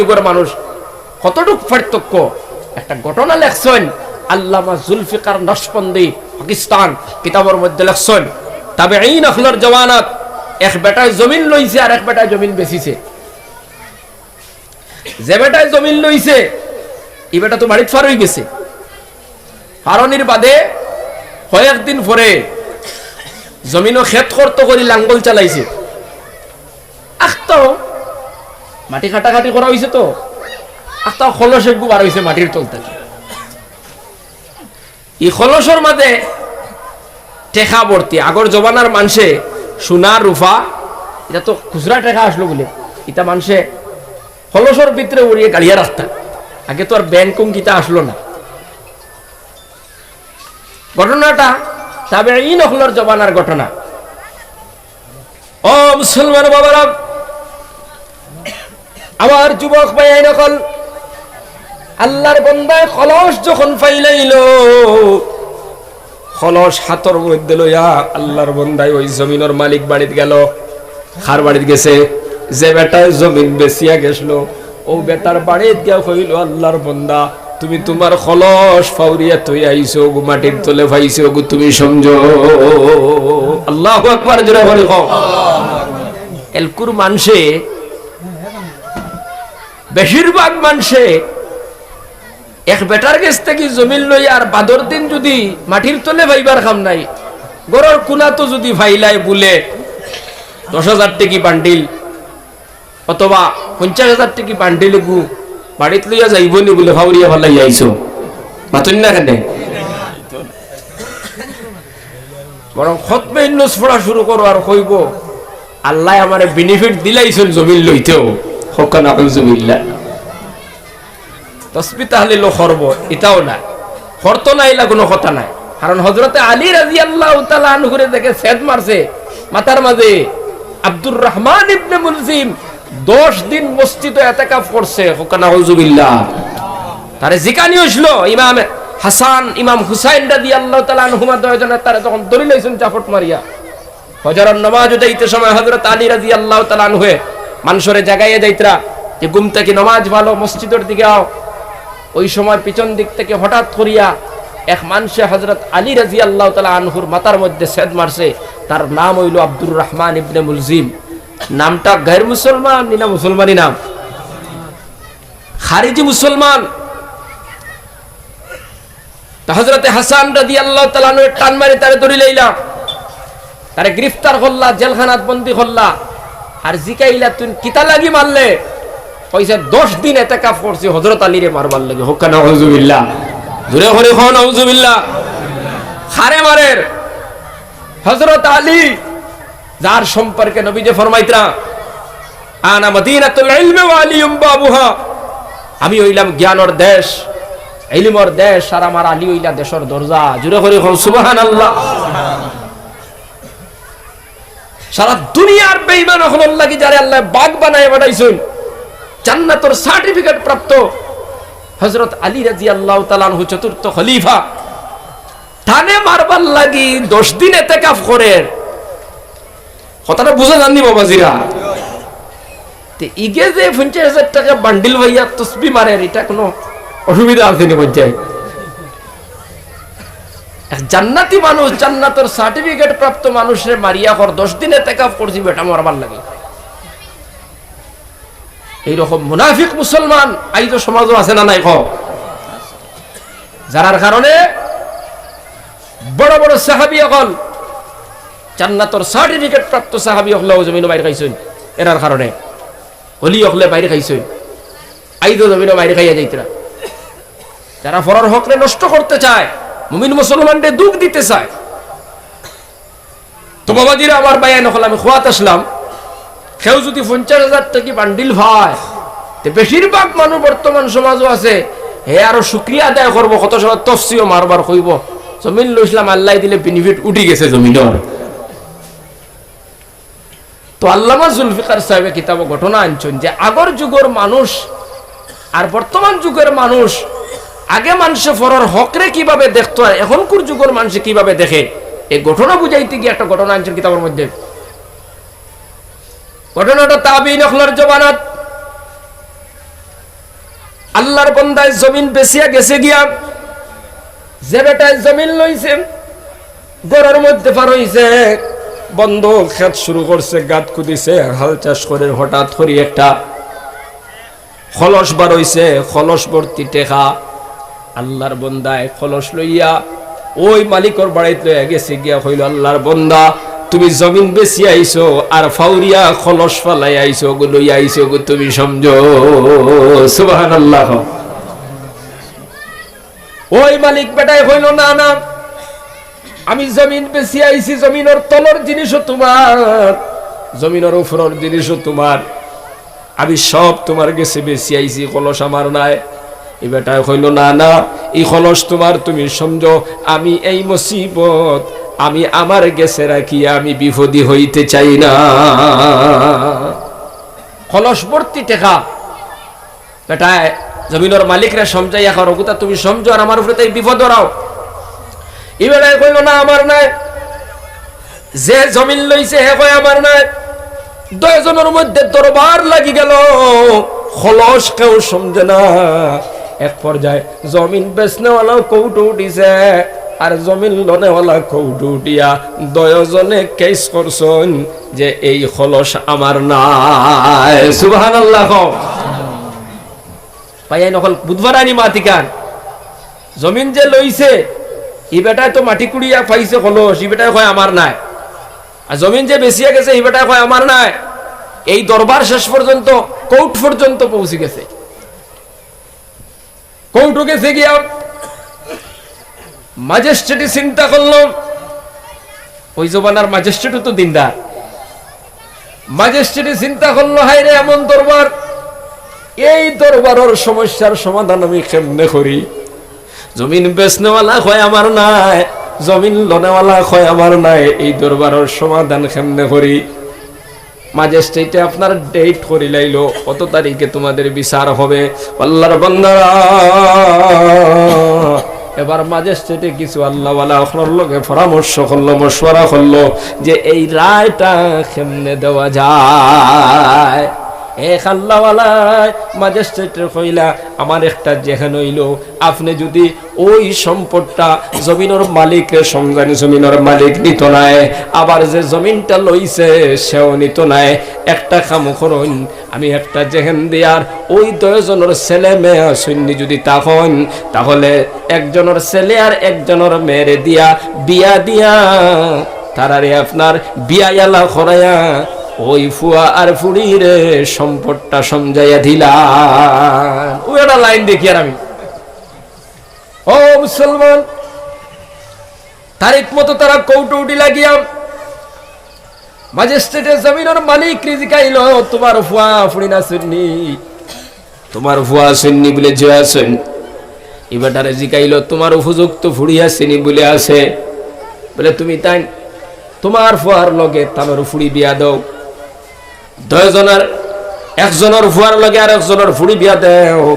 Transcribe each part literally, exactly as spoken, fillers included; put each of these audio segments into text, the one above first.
যুগর মানুষ, কতটুক পার্থক্য। একটা ঘটনা লেখছইন আল্লামা জুলফিকার নকশবন্দি, পাকিস্তান, কিতাবর মধ্যে লেখছইন, তাবেঈন অকলর জমানাত এক বেটায় জমিন লইছে আর এক বেটায় জমিন বেচিছে। যে বেটায় জমিন লইছে, ই বেটা তো বাড়িত ফার অইগেছে। ফারনির বাদে কয়েকদিন পরে জমিনো খেত করতো করি লাঙ্গল চালাইছে। আখতাও মাটি কাটাকাটি করা অইছে তো, আখতাও খলস এগু বার অইছে মাটির তল থাকি। ই খলসর মাঝে টেকা ভর্তি। আগর জমানার মানষে সোনা রুফা, ইটা তো খুচরা টেকা আছলো বুলে, ইটা মানষে খলসর ভিতরে উড়িয়ে গাড়িয়া রাখতা। আগে তো আর ব্যাংক কুন কিতা আছলো না। ঘটনাটা তাবেঈন অকলর জমানার ঘটনা। ও মুসলমান বাবারা, আমার যুবক ভাইয়াইন অকল, আল্লার বন্দায় খলস যখন ফাইলাইলো, খলস হাতর মধ্যে লইয়া আল্লার বন্দায় ওই জমিনর মালিক বাড়িত গেলো। কার বাড়িত গেছে? যে বেটায় জমিন বেচিয়া গেছলো, অউ বেটার বাড়িত গিয়া কইলো, "আল্লার বন্দা, তুমি তুমার খলস ফাউরিয়া থইয়া আইছো গো, মাটির তলে ফাইছো গো, তুমি সমঝো।" আল্লাহু আকবার, জোরে করি কও। এলকুর মানষে, বেশিরভাগ মানষে এক বেটার গেছ থাকি জমিন লই আর বাদর দিন যুদি মাটির তলে ফাইবার কাম নাই, ঘরর কুনাত যুদি ফাইলায় বুলে দশ হাজার টেকি বান্ডিল অথবা পঞ্চাশ হাজার টেকি বান্ডিল এগু বাড়িত লইয়া যাইবো নি বুলে ফাউরিয়া ফালাইয়া আইছো। মাতইন না কেনে? বরং খতমে ইউনুস পড়া শুরু করো আর কইবো, "আল্লায় আমারে benefit দিলাইছইন জমিন লইতেও।" কউক্কা নাউজুবিল্লাহ। তসবি তাহলিলও করবো, ইতাও না। করতো না, ইলা কুনু কথা নাই। কারণ হযরতে আলী রাদিয়াল্লাহু তাআলা আনহুরে দেখে সেদ মারছে মাথার মাঝে। আব্দুর রহমান ইবনে মুলজিম দশ দিন মসজিদো এতেকাফ করছে, কউক্কা নাউজুবিল্লাহ। তারে জিকানি অইছিল, ইমাম হাসান, ইমাম হুসাইন রাদিয়াল্লাহু তাআলা আনহুমা দুইজনে তারে তখন ধরি লাইছইন জাফট মারিয়া। ফজরর নমাজ উঠাইতে সময় হযরত আলী রাদিয়াল্লাহু তাআলা আনহুয়ে মানষরে জাগাইয়া যাইতরা যে, "ঘুম থাকি নমাজ ফালো, মসজিদর দিকে আও।" ওই সময় পিছন দিক থাকি হঠাৎ করিয়া এক মানষে হযরত আলী রাদিয়াল্লাহু তাআলা আনহুর মাথার মধ্যে সেদ মারছে। তার নাম অইলো আব্দুর রহমান ইবনে মুলজিম। নামটা গের মুসলমান নি না মুসলমানি নাম? খারিজি মুসলমান। তা হযরতে হাসান রাদিয়াল্লাহু তাআলা আনহু টান মারি তারে ধরি লাইলা, তারে গ্রেফতার করলা, জেলখানাত বন্দি করলা। আর জিকাইলা, "তুই কিতা লাগি মারলে?" কইছে, "দশ দিন এতেকাফ করছি হযরত আলীরে মারবার লাগি।" কউক্কা নাউজুবিল্লাহ। জোরে করি কও নাউজুবিল্লাহ। কারে মারের? হযরত আলী, যার সম্পর্কে নবীজি ফরমাইতরা, "আনা মদিনাতুল ইলমি ওয়া আলিয়ুম বাবুহা।" আমি অইলাম জ্ঞানর দেশ, ইলমর দেশ, আর আমার আলী অইলা দেশর দরজা। জোরে করি কও সুবহানাল্লাহ। সারা দুনিয়ার বেঈমান অকলর লাগি যারে আল্লায় বাঘ বানাইয়া পাঠাইছইন, জান্নাতর certificate প্রাপ্ত হযরত আলী রাদিয়াল্লাহু তাআলা আনহু চতুর্থ খলিফা, তানে মারবার লাগি দশ দিন এতেকাফ করের। কথাটা বুঝা যার নি বাবাজিরা? তে ইগে যে পঞ্চাশ হাজার টেকা বান্ডিল পাইয়া তসবি মারের, ইটা কুনু অসুবিধা আছে নি? এক জান্নাতি মানুষ, জান্নাতর certificate প্রাপ্ত মানুষরে মারিয়া কর, "দশ দিন এতেকাফ করছি বেটা মারবার লাগি।" এইরকম মুনাফিক মুসলমান আইজও সমাজো আছে না নাই কও? যারার কারণে বড় বড় সাহাবী অকল, জান্নাতর certificate প্রাপ্ত সাহাবী অকলেও জমিনো মাইর খাইছইন, এরার কারণে অলি অকলে মাইর খাইছইন, আইজও জমিনো মাইর খাইয়া যাইতরা। যারা পরর হকরে নষ্ট করতে চায়, মুমিন মুসলমানরে দুখ দিতে চায়, তো বাবাজিরা, আমার ভাইয়াইন অকল, আমি কওয়াত আছলাম, কেউ যুদি পঞ্চাশ হাজার টেকি বান্ডিল পায়, তে বেশিরভাগ মানুষ বর্তমান সমাজো আছে, হে আরো শুকরিয়া আদায় করবো, কত সময় তফসিও মারবার কইবো, "জমিন লইছলাম, আল্লায় দিলে benefit উঠি গেছে জমিনর।" তো আল্লামা জুলফিকার সাহেবে কিতাবো ঘটনা আনছইন যে আগর যুগর মানুষ আর বর্তমান যুগর মানুষ, আগে মানষে পরর হকরে কিভাবে দেখতো আর এখনকুর যুগর মানষে কিভাবে দেখে, এই ঘটনা বুঝাইতে গিয়া একটা ঘটনা আনছইন কিতাবর মধ্যে। ঘটনাটা তাবেঈন অকলর জমানাত। আল্লাহর বন্দায় জমিন বেচিয়া গেছে গিয়া, যে বেটায় জমিন লইছে, ঘরর মধ্যে পার অইছে, বন্দো খেত শুরু করছে, গাত খুদিছে, হাল চাষ করের, হঠাৎ করি একটা কলস বার অইছে, কলস ভর্তি টেকা। আল্লাহর বন্দায় কলস লইয়া ওই মালিকর বাড়িত লইয়া গেছে গিয়া কইলো, "আল্লাহর বন্দা, তুমি জমিন বেচিয়া আইছো আর ফাউরিয়া কলস ফালাই আইছো গো, লইয়া আইছো গো, তুমি সমঝো।" সুবহানাল্লাহ। ওই মালিক বেটায় কইলো, "না, না, আমি জমিন বেচিয়া আইছি, জমিনর তলর জিনিসও তুমার, জমিনর উপরর জিনিসও তুমার, আমি সব তুমার গেছে বেচিয়া আইছি, কলস আমার নায়।" ই বেটায় কইলো, "না, না, ই কলস তুমার, তুমি সমঝো, আমি এই মুসিবত আমি আমার গেছে রাখিয়া আমি বিপদি হইতে চাই না।" কলস ভর্তি টেকা। বেটায় জমিনর মালিকরে সমঝাইয়া কর, "অগুতা তুমি সমঝো আর আমার উপরে তাই বিপদ ধরাও।" ই বেটায় কইলো, "না, আমার নায়।" যে জমিন লইছে হে কয়, "আমার নায়।" দুইজনর মধ্যে দরবার লাগি গেল, কলস কেউ সমঝে না। এক পর্যায়ে জমিন বেচনেওয়ালাও কোর্টো উঠিছে, আর জমিন লনেওয়ালা কোর্টো উঠিয়া দুইজনে কেস করছইন যে এই কলস আমার নায়। সুবহানাল্লাহ কও। ভাইয়াইন অকল, বুঝবার আনি মাতিকান। জমিন যে লইছে, ই বেটায় তো মাটি কুড়িয়া পাইছে কলস, ই বেটায় কয় আমার নায়। আর জমিন যে বেচিয়া গেছে, ই বেটায় কয় আমার নায়। এই দরবার শেষ পর্যন্ত, কোর্ট পর্যন্ত পৌঁছি গেছে। কোর্টো গেছে গিয়া ম্যাজিস্ট্রেটে চিন্তা করলো, ওই জমানার ম্যাজিস্ট্রেটও তো দিনদার। ম্যাজিস্ট্রেটে চিন্তা করলো, "হায় রে, এমন দরবার, এই দরবারর সমস্যার সমাধান আমি কেমনে করি? জমিন বেচনেওয়ালা কয় আমার নায়, জমিন লনেওয়ালা কয় আমার নায়, এই দরবারর সমাধান কেমনে করি?" ম্যাজিস্ট্রেটে আপনার ডেট করি লাইলো, কত তারিখে তোমাদের বিচার হবে। আল্লাহর বান্দারা, এবার ম্যাজিস্ট্রেটে কিছু আল্লাহওয়ালা অকলর লগে পরামর্শ করলো, মশওয়ারা করলো যে এই রায়টা কেমনে দেওয়া যায়। এক আল্লাহওয়ালায় ম্যাজিস্ট্রেটরে কইলা, "আমার একটা জেহেন অইলো, আপনে যুদি ওই সম্পদটা জমিনর মালিকরে সমঝানি, জমিনর মালিক নিতো নায়, আবার যে জমিনটা লইছে সেও নিতো নায়। একটা কাম করইন, আমি একটা জেহেন দিয়ার ওই দুইজনর ছেলে মেয়ে আছইননি যুদি থাকইন, তাহলে একজনর ছেলে আর একজনর মেয়েরে দিয়া বিয়া দিয়া তারারে আপনার বিয়াইয়ালা করাইয়া ওই ফুয়া আর ফুড়িরে সম্পদটা সমঝাইয়া দিলাম।" ওই একটা লাইন দেখিয়ার আমি। ও মুসলমান, তারিখ মতো তারা কোর্টো উঠি লাগিয়া ম্যাজিস্ট্রেটে জমিনর মালিকরে জিকাইলো, "তোমার ফুয়া ফুড়ি আছইননি? তোমার ফুয়া আছইননি?" বুলে, "জি আছইন।" ই বেটারে জিকাইলো, "তোমার উপযুক্ত ফুড়ি আছেনি?" বুলে, "আছে।" বুলে, "তুমি তাইন তোমার ফুয়ার লগে তানর ফুড়ি বিয়া দেও।" দুইজনর, একজনর ফুয়ার লগে আর একজনর ফুড়ি বিয়া দেও।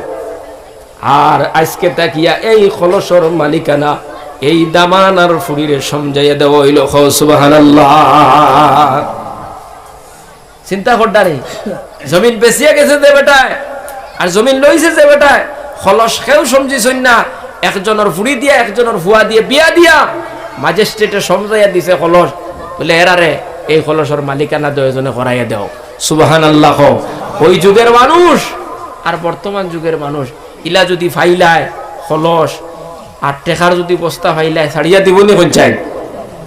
আর আইজকে থাকিয়া এই কলসর মালিকানা, এই দামানার ফুড়িরে সমঝাইয়া দেওয়া অইলো। কও সুবহানাল্লাহ। চিন্তা করডা নি, জমিন বেচিয়া গেছে যে বেটায়, আর জমিন লইছে যে বেটায়, কলস কেউ সমঝিছইন না, একজনর ফুড়ি দিয়া, একজনর ফুয়া দিয়া, বিয়া দিয়া, ম্যাজিস্ট্রেটে সমঝাইয়া দিছে কলস, বুলে, "এরারে এই কলসর মালিকানা দুইজনে করাইয়া দেও।" সুবহানাল্লাহ কও। ওই যুগের মানুষ আর বর্তমান যুগের মানুষ, ইলা যুদি পাইলায় কলস আর টেকার যুদি বস্তা পাইলায়, ছাড়িয়া দিবো নি কইন চাই?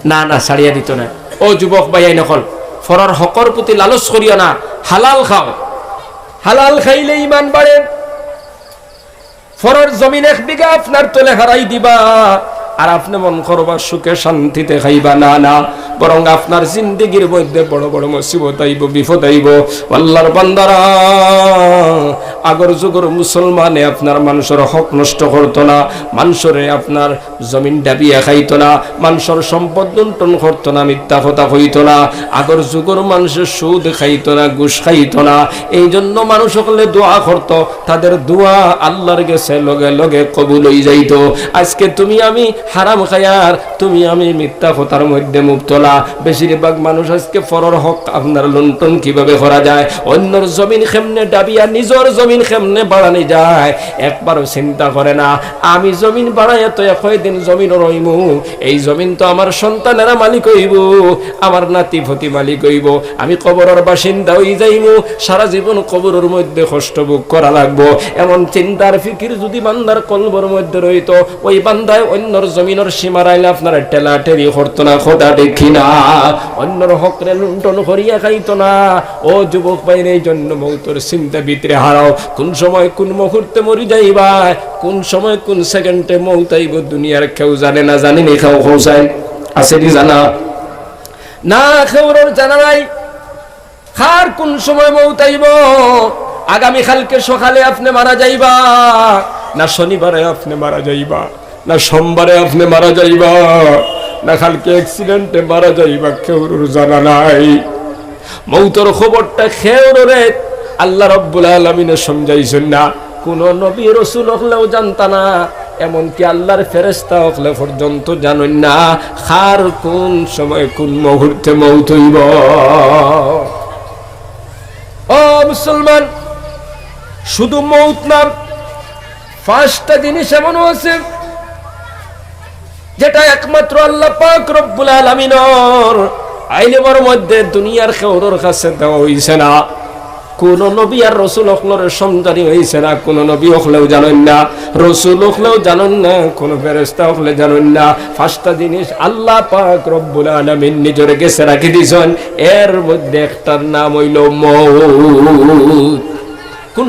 না, না, ছাড়িয়া দিতো নায়। ও যুবক ভাইয়াইন অকল, পরর হকর প্রতি লালচ করিও না, হালাল খাও। হালাল খাইলে ইমান বাড়ে। পরর জমিন এক বিঘা আপনার তলে হারাই দিবা, আর আপনে মন করবা সুখে শান্তিতে খাইবা। না, না, বরং আপনার জিন্দেগির মধ্যে বড় বড় মুসিবত আইবো, বিপদ আইবো। আল্লাহর বান্দারা, আগর যুগর মুসলমানে আপনার মানষর হক নষ্ট করতো না, মানষরে আপনার জমিন ডাবিয়া খাইতো না, মানষর সম্পদ লুণ্ঠন করতো না, মিথ্যা কথা কইতো না। আগর যুগর মানষে সুদ খাইতো না, ঘুষ খাইতো না। এই জন্য মানুষ অকলে দোয়া করতো, তাদের দোয়া আল্লাহর গেছে লগে লগে কবুল অই যাইতো। আইজকে তুমি আমি হারাম খাইয়ার, তুমি আমি মিথ্যা কথার মধ্যে মুবতলা। বেশিরভাগ মানুষ আজকে পরর হক আপনার লুণ্ঠন কিভাবে করা যায়, অন্যর জমিন কেমনে ডাবিয়া নিজর জমিন কেমনে বাড়ানি যায়, একবারও চিন্তা করে না। আমি জমিন বাড়াইয়া তো একই দিন জমিনও রইমু, এই জমিন তো আমার সন্তানেরা মালিক অইবো, আমার নাতি-পুতি মালিক অইবো, আমি কবরর বাসিন্দা অই যাইমু, সারা জীবন কবরর মধ্যে কষ্ট ভোগ করা লাগবো। এমন চিন্তার ফিকির যদি বান্দার কলবর মধ্যে রইতো, ওই বান্দায় অন্যর জমিনর সীমার আইলে আপনারে ঠেলাঠেলি করতো না, কথা ঠিক কি না? অন্যর হকরে লুণ্ঠন করিয়া খাইতো না। ও যুবক ভাইরে, এই জন্য মৌতর চিন্তা ভিতরে হারাও, কোন সময় কোন মুহূর্তে মরি যাইবা, কোন সময় কোন সেকেন্ডে মৌত আইবো, দুনিয়ার কেউ জানে না, জানি নি কেউ? হোসাইন, আছে নি জানা? না, কেউরর জানা নাই। কার কোন সময় মৌত আইবো? আগামী কালকে সকালে আপনে মারা যাইবা, না শনিবারে আপনে মারা যাইবা, না সোমবারে আপনে মারা যাইবা, না কালকে অ্যাক্সিডেন্টে মারা যাইবা, কেউরর জানা নাই। মৌতর খবরটা কেউররে আল্লাহ রব্বুল আলামিনে সমজাইছইন না। কোন নবী রসুল অকলেও জানতা না, এমনকি আল্লাহর ফেরেশতা অকলে পর্যন্ত জানইন না কার কোন সময় কোন মুহূর্তে মৌত অইবো। ও মুসলমান, শুধু মৌত না, পাঁচটা জিনিস এমনও আছে যেটা একমাত্র আল্লাহ পাক রব্বুল আলামিনর ইলমর মধ্যে দুনিয়ার কেউরর কাছে দেওয়া অইছে না। কোন নবী আর রসুল অকলরে সমজানি অইছে না, কোন নবী অকলেও জানইন না, রসুল অকলেও জানইন না, কোন ফেরেশতা অকলে জানইন না। পাঁচটা জিনিস আল্লাহ পাক রব্বুল আলামিন নিজর গেছে রাখি দিছইন, এর মধ্যে একটার নাম অইলো মৌত। কোন